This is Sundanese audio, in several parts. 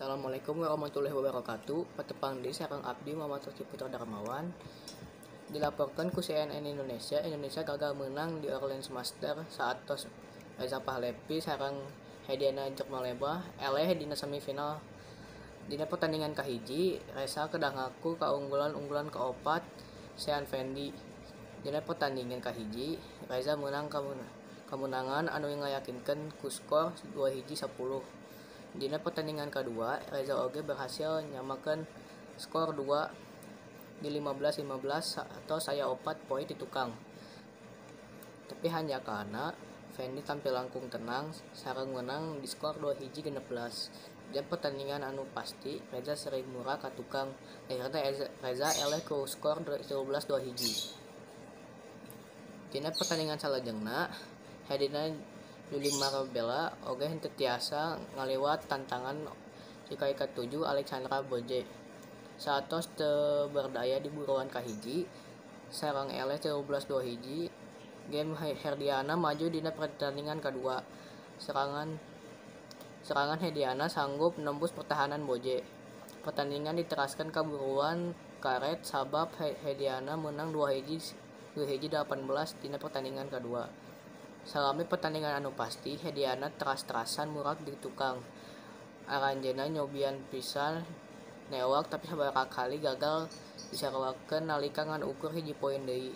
Assalamualaikum warahmatullahi wabarakatuh. Patepang deui sareng abdi Muhammad Rizky Putra Darmawan. Dilaporkan ku CNN Indonesia, Indonesia gagal menang di Orleans Masters saatos Reza Pahlevi sareng Hediana Jukmalebah eleh dina semifinal. Dina pertandingan kahiji, Reza kedah ngaku kaunggulan unggulan kaopat Sean Vendy. Dina pertandingan kahiji, Reza meunang kamenangan anu ngayakinkeun ku skor 21-10. Dina pertandingan kadua, Reza oge berhasil nyamakeun skor 2 di 15-15 atos aya 4 poin di tukang. Tapi hanjakalna, Vendy tampil langkung tenang sareng meunang di skor 21-16. Dina pertandingan anu pasti, Reza sering murag ka tukang. Akhirna Reza eleh ku skor 13-21. Dina pertandingan salajengna, Hediana Julimarbela oge henteu tiasa ngaliwat tantangan ti katujuh Alexandra Boje. Saatos teu berdaya di buruan kahiji sareng eleh 13-21 game, Herdiana maju dina pertandingan kadua. Serangan Hediana sanggup nembus pertahanan Boje. Pertandingan diteraskeun ka buruan karet sabab Hediana meunang 21-18 dina pertandingan kadua. Salami pertandingan anu pasti, Hediana teras-terasan murag di tukang. Aranjeunna nyobian pisan newak tapi sababaraha kali gagal disaruakeun nalika ngan ukur hiji poin deui.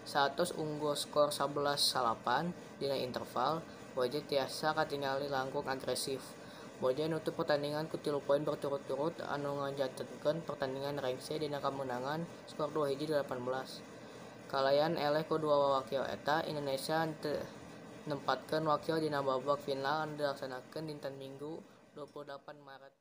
Saatos unggul skor 11-9 dina interval, Boje tiasa katingali langkung agresif. Boje nutup pertandingan ku 3 poin berturut-turut anu ngajantenkeun pertandingan rengse dina kamenangan skor 21-18. Kalayan eleh ku dua wakil eta, Indonesia henteu nempatkeun wakil dina babak final anu dilaksanakeun dinten Minggu 28 Maret.